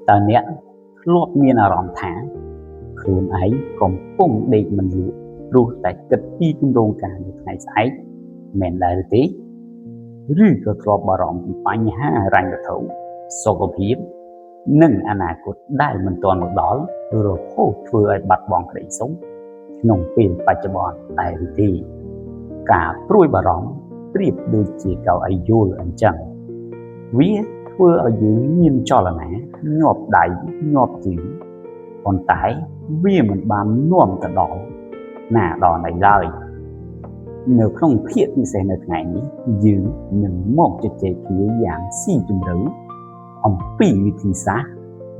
តើអ្នកធ្លាប់មានអារម្មណ៍ថាខ្លួនឯងកំពុងដេកមិនលក់ព្រោះតែគិតពីគម្រោងការនៅថ្ងៃស្អែកមែនដែរឬទេឬក៏ធ្លាប់បារម្ភពីបញ្ហាហិរញ្ញវត្ថុសុខភាពនិងអនាគតដែលមិនទាន់មកដល់រហូតធ្វើឲ្យបាត់បង់ក្តីសុខក្នុងពេលបច្ចុប្បន្នដែរឬទេការព្រួយបារម្ភប្រៀបដូចជាកៅអីយោលអញ្ចឹងវាធ្វើឲ្យយើងមានចលនាញាប់ដៃញាប់ជើងប៉ុន្តែវាមិនបាននាំទៅដល់ណាដល់ណីឡើយនៅក្នុងភាគពិសេសនៅថ្ងៃនេះយើងនឹងមកជជែកគ្នាយ៉ាងស៊ីជម្រៅអំពីវិធីសាស្ត្រ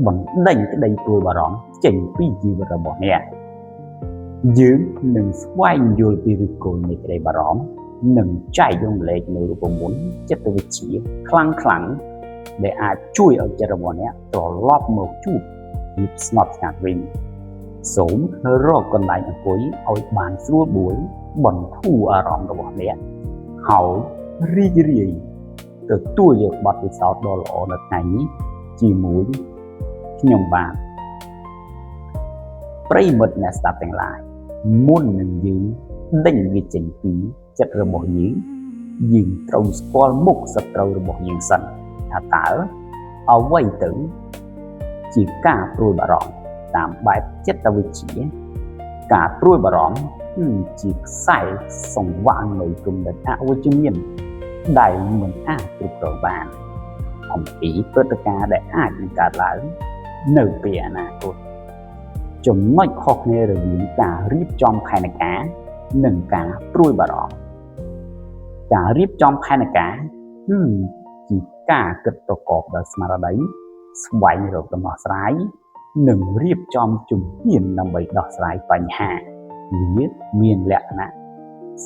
បណ្ដេញក្តីព្រួយបារម្ភចេញពីជីវិតរបស់អ្នកយើងនឹងស្វែងយល់ពីឫសគល់នៃក្តីបារម្ភនិងចែករំលែកនូវរូបមន្តចិត្តវិទ្យាខ្លាំងៗដែលអាចជួយឲ្យចិត្តរបស់អ្នកត្រឡប់មកជួបភាពស្ងប់ស្ងាត់វិញសូមរកកន្លែងអង្គុយឲ្យបានស្រួលបួលបន្ធូរអារម្មណ៍របស់អ្នកហើយរីករាយទទួលយកបទពិសោធន៍ដ៏ល្អនៅថ្ងៃនេះជាមួយខ្ញុំបាទប្រិយមិត្តអ្នកស្ដាប់ទាំងឡាយមុននឹងយើងដេញវាចេញពីចិត្តរបស់យើងយើងត្រូវស្គាល់មុខសត្រូវរបស់យើងសិនថាតើអ្វីទៅជាការព្រួយបារម្ភតាមបែបចិត្តវិទ្យាការព្រួយបារម្ភគឺជាខ្សែសង្វាក់នៃគំនិតអវិជ្ជមានដែលមិនអាចគ្រប់គ្រងបានអំពីព្រឹត្តិការណ៍ដែលអាចនឹងកើតឡើងនៅពេលអនាគតចំណុចខុសគ្នារវាងការរៀបចំផែនការនិងការព្រួយបារម្ភការរៀបចំផែនការគឺជាការគិតប្រកបដោយស្មារតីស្វែងរកដំណោះស្រាយនិងរៀបចំជំហានដើម្បីដោះស្រាយបញ្ហាវាមានលក្ខណៈ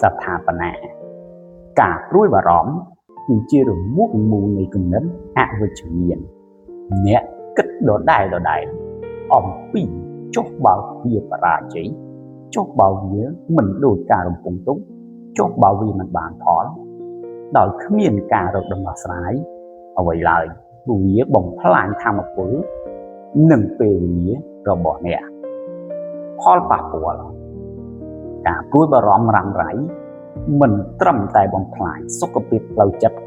ស្ថាបនាការព្រួយបារម្ភគឺជារមួកមូលនៃគំនិតអវិជ្ជមានអ្នកគិតដដែលដដែលអំពីចុះបើវាបរាជ័យចុះបើវាមិនដូចការរំពឹងទុកចុះបើវាមិនបានផលដោយគ្មានការរកដំណោះស្រាយអ្វីឡើយវាបំផ្លាញធម៌ពលនិងពេលវេលារបស់អ្នកផលប៉ះពាល់ការព្រួយបារម្ភរ៉ាំរ៉ៃមិនត្រឹមតែបំផ្លាញសុខភាពផ្លូវចិត្ត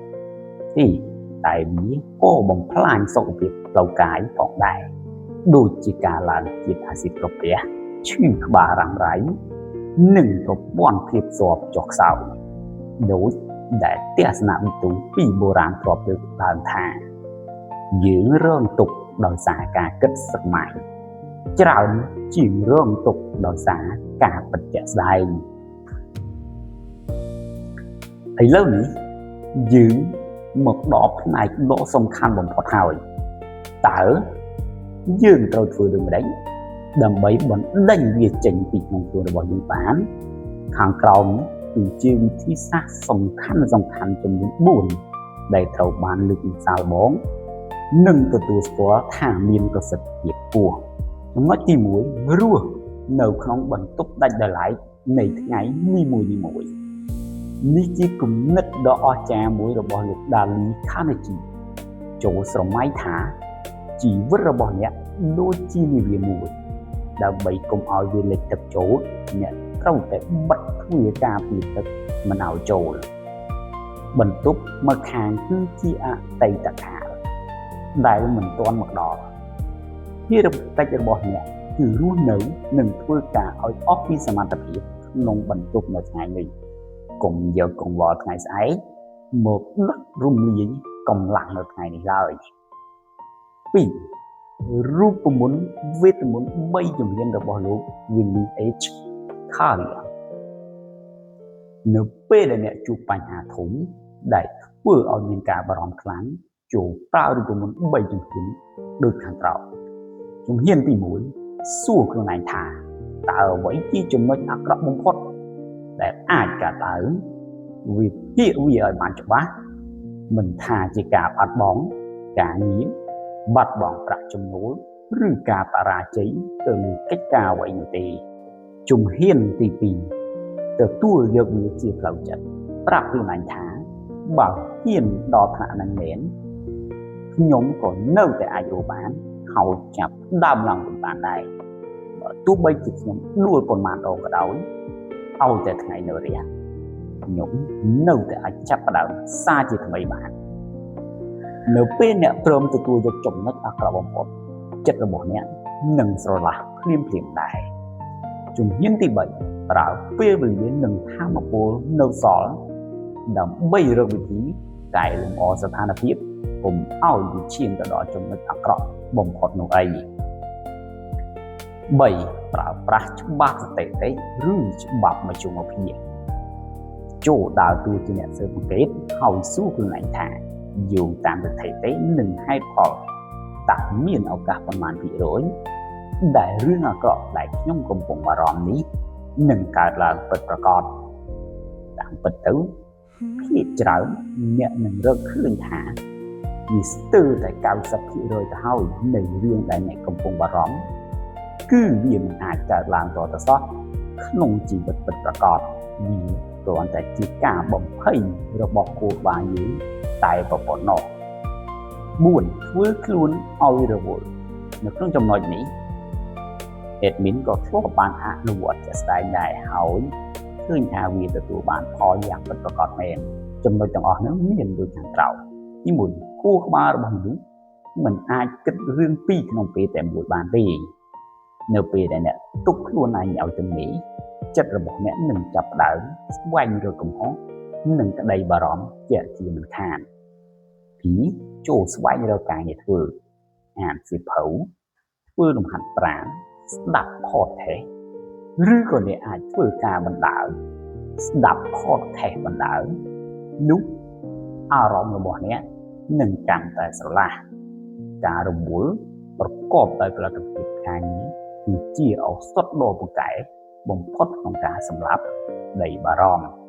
ទេតែវាក៏បំផ្លាញសុខភាពផ្លូវកាយផងដែរដូចជាការឡើងជាតិអាស៊ីតក្រពះឈឺក្បាលរ៉ាំរ៉ៃនិងប្រព័ន្ធភាពស៊ាំចុះខ្សោយដូចដែលទស្សនវិទូពីបុរាណធ្លាប់លើកឡើងថាយើងរងទុក្ខដោយសារការគិតស្រមៃច្រើនជាងរងទុក្ខដោយសារការពិតជាក់ស្ដែងឥឡូវនេះយើងមកដល់ផ្នែកដ៏សំខាន់បំផុតហើយតើយើងត្រូវធ្វើដូចម្តេចដើម្បីបណ្ដេញវាចេញពីក្នុងខ្លួនរបស់យើងបានខាងក្រោមគឺជាវិធីសាស្ត្រសំខាន់សំខាន់ចំនួន4ដែលត្រូវបានលើកសាឡបងនិងទទួលស្គាល់ថាមានប្រសិទ្ធភាពខ្ពស់ចំណុចទី1រស់នៅក្នុងបន្ទប់ដាច់ដោយឡែកនៃថ្ងៃនីមួយៗនេះជាគំនិតដ៏អស្ចារ្យមួយរបស់លោកដាលីខានេជីចូលស្រមៃថាជីវិតរបស់អ្នកដូចជានាវាមួយដើម្បីកុំឲ្យវាលិចទឹកចូលអ្នកត្រូវតែបិទទ្វារការពារទឹកមិនឲ្យចូលបន្ទប់មកខាងគឺជាអតីតកាលដែលមិនទាន់មកដល់ភារកិច្ចរបស់អ្នកគឺរស់នៅនិងធ្វើការឲ្យអស់ពីសមត្ថភាពក្នុងបន្ទប់នៅថ្ងៃនេះកុំយកកង្វល់ថ្ងៃស្អែកមកដឹករំលាយកម្លាំងនៅថ្ងៃនេះឡើយ2រូបមន្តវេទមន្ត3ជំហានរបស់លោក Willie H. Carlier នៅពេលដែលអ្នកជួបបញ្ហាធំដែលធ្វើឲ្យមានការបារម្ភខ្លាំងចូលប្រើរូបមន្ត3ជំហានដូចខាងក្រោមជំហានទី1សួរខ្លួនឯងថាតើអ្វីជាចំណុចអាក្រក់បំផុតដែលអាចកើតឡើងវិភាគវាឲ្យបានច្បាស់មិនថាជាការបាត់បង់ការងារបាត់បង់ប្រាក់ចំណូលឬការបរាជ័យទៅលើកិច្ចការអ្វីនោះទេជំហានទី2ទទួលយកវាជាផ្លូវចិត្តប្រាប់ខ្លួនឯងថាបើហ៊ានដល់ថ្នាក់ហ្នឹងមែនខ្ញុំក៏នៅតែអាចរស់បាន ហើយចាប់ដើមឡើងវិញបានដែរបើទោះបីជាខ្ញុំដួលប៉ុន្មានដងក៏ដោយឲ្យតែថ្ងៃនៅរះខ្ញុំនៅតែអាចចាប់ផ្ដើមសារជាថ្មីបាននៅពេលអ្នកព្រមទទួលយកចំណុចអាក្រក់បំផុតចិត្តរបស់អ្នកនឹងស្រឡះភ្លាមភ្លាមដែរជំហានទី3ប្រើពេលវេលានិងថាមពលនៅសល់ដើម្បីរកវិធីកែលម្អស្ថានភាពកុំឲ្យវាឈានទៅដល់ចំណុចអាក្រក់បំផុតនោះអី3ប្រើប្រាស់ច្បាប់ស្ថិតិឬច្បាប់មធ្យមភាពចូលដើរតួជាអ្នកស៊ើបអង្កេតហើយសួរខ្លួនឯងថាយោងតាមស្ថិតិនិងហេតុផលតើមានឱកាសប៉ុន្មានភាគរយដែលរឿងអាក្រក់ដែលខ្ញុំកំពុងបារម្ភនេះនឹងកើតឡើងពិតប្រាកដតាមពិតទៅភាគច្រើនអ្នកនឹងរកឃើញថាវាស្ទើរតែ 90% ទៅហើយនៃរឿងដែលអ្នកកំពុងបារម្ភគឺវាមិនអាចកើតឡើងទាល់តែសោះក្នុងជីវិតពិតប្រាកដវាគ្រាន់តែជាការបំភ័យរបស់ខួរក្បាលយើងតែប៉ុណ្ណោះ4ធ្វើខ្លួនឲ្យរវល់នៅក្នុងចំណុចនេះ admin ក៏ធ្លាប់បានអនុវត្តជាក់ស្ដែងដែរហើយឃើញថាវាទទួលបានផលយ៉ាងពិតប្រាកដមែនចំណុចទាំងអស់នោះមានដូចខាងក្រោមទី1ខួរក្បាលរបស់មនុស្សមិនអាចគិតរឿងពីរក្នុងពេលតែមួយបានទេនៅពេលដែលអ្នកទុកខ្លួនឯងឲ្យទំនេរចិត្តរបស់អ្នកនឹងចាប់ផ្ដើមស្វែងរកកំហុសនិងក្តីបារម្ភជាមិនខាន2ចូលស្វែងរកការងារធ្វើអានសៀវភៅធ្វើលំហាត់ប្រាណស្ដាប់ podcast ឬក៏អ្នកអាចធ្វើការបណ្ដើរស្ដាប់ podcast បណ្ដើរនោះអារម្មណ៍របស់អ្នកនឹងកាន់តែស្រឡះការរវល់ប្រកបដោយផលិតភាពការងារគឺជាឱសថដ៏ពូកែបំផុតក្នុងការសម្លាប់ក្តីបារម្ភ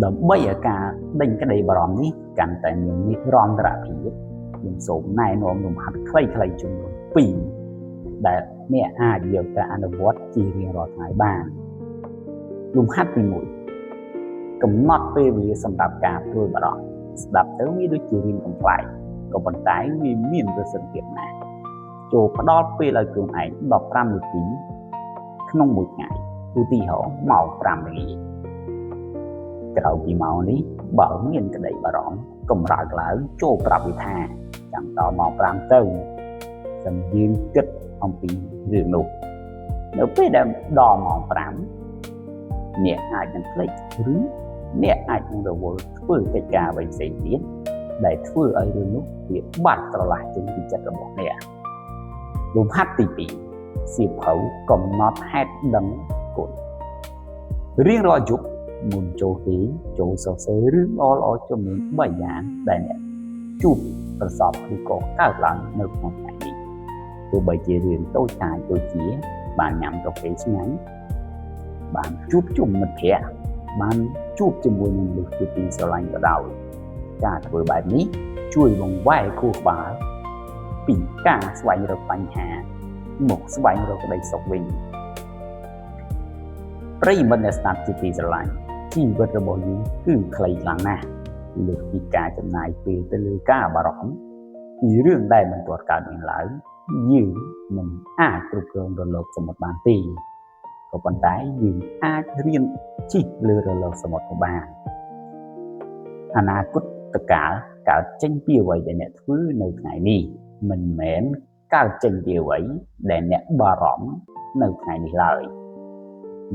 ដើម្បីឲ្យការដេញក្តីបារម្ភនេះកាន់តែមាននិរន្តរភាពខ្ញុំសូមណែនាំលំហាត់ខ្លីៗចំនួន2ដែលអ្នកអាចយកទៅអនុវត្តជារៀងរាល់ថ្ងៃបានលំហាត់ទី1កំណត់ពេលវេលាសម្រាប់ការព្រួយបារម្ភស្ដាប់ទៅវាដូចជារឿងកំប្លែងក៏ប៉ុន្តែវាមានប្រសិទ្ធភាពណាស់ចូលផ្ដល់ពេលឲ្យខ្លួនឯង15នាទីក្នុងមួយថ្ងៃឧទាហរណ៍ម៉ោង5ល្ងាចក្រៅពីម៉ោងនេះបើមានក្តីបារម្ភកម្រើកឡើងចូលប្រាប់វាថាចាំដល់ម៉ោង5ទៅសម្យើងគិតអំពីរឿងនោះនៅពេលដែលដល់ម៉ោង5អ្នកអាចនឹងភ្លេចឬអ្នកអាចនឹងរវល់ធ្វើកិច្ចការអ្វីផ្សេងទៀតដែលធ្វើឲ្យរឿងនោះវាបាត់ត្រឡះចេញពីចិត្តរបស់អ្នកលំហាត់ទី2សៀវភៅកំណត់ហេតុដឹងគុណរៀងរាល់យប់មុនចូលគេងចូលសរសេររឿងល្អៗចំនួន3យ៉ាងដែលអ្នកជួបប្រសពឬក៏កើតឡើងនៅក្នុងថ្ងៃនេះទោះបីជារឿងតូចតាចដូចជាបានញ៉ាំកាហ្វេឆ្ងាញ់បានជួបជុំមិត្តភ័ក្តិបានជួបជាមួយនឹងមនុស្សជាទីស្រឡាញ់ក៏ដោយការធ្វើបែបនេះជួយបង្វែរខួរក្បាលពីការស្វែងរកបញ្ហាមកស្វែងរកក្តីសុខវិញប្រិយមិត្តអ្នកស្ដាប់ជាទីស្រឡាញ់ជីវិតរបស់យើងគឺខ្លីខ្លាំងណាស់លើសពីការចំណាយពេលទៅលើការបារម្ភពីរឿងដែលមិនទាន់កើតមានឡើងយើងមិនអាចគ្រប់គ្រងរលកសមុទ្របានទេក៏ប៉ុន្តែយើងអាចរៀនជិះលើរលកសមុទ្របានអនាគតកាលកើតចេញពីអ្វីដែលអ្នកធ្វើនៅថ្ងៃនេះមិនមែនកើតចេញពីអ្វីដែលអ្នកបារម្ភនៅថ្ងៃនេះឡើយ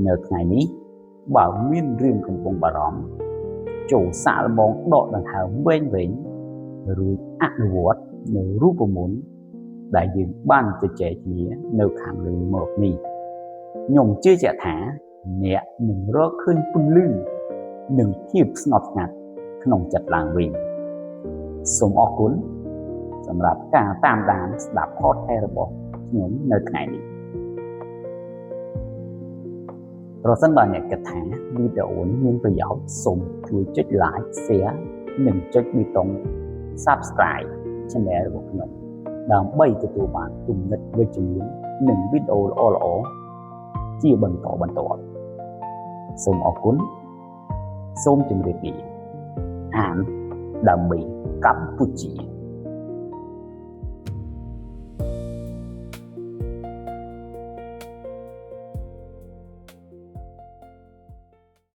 នៅថ្ងៃនេះបើមានរឿងកំពុងបារម្ភចូលសាកល្បងដកដង្ហើមវែងៗរួចអនុវត្តនៅរូបមន្តដែលយើងបានជជែកគ្នានៅខាងលើមកនេះខ្ញុំជឿជាក់ថាអ្នកនឹងរកឃើញពន្លឺនិងភាពស្ងប់ស្ងាត់ក្នុងចិត្តឡើងវិញសូមអរគុណសម្រាប់ការតាមដានស្ដាប់ podcast របស់ខ្ញុំនៅថ្ងៃនេះប្រសិនបើអ្នកគិតថាវីដេអូនេះមានប្រយោជន៍សូមជួយចុច like share និងចុចប៊ូតុង Subscribe Channel របស់ខ្ញុំដើម្បីទទួលបានគំនិតវិជ្ជមាននិងវីដេអូល្អៗជាបន្តបន្ទាប់សូមអរគុណសូមជម្រាបលាអានដើម្បីកម្ពុជា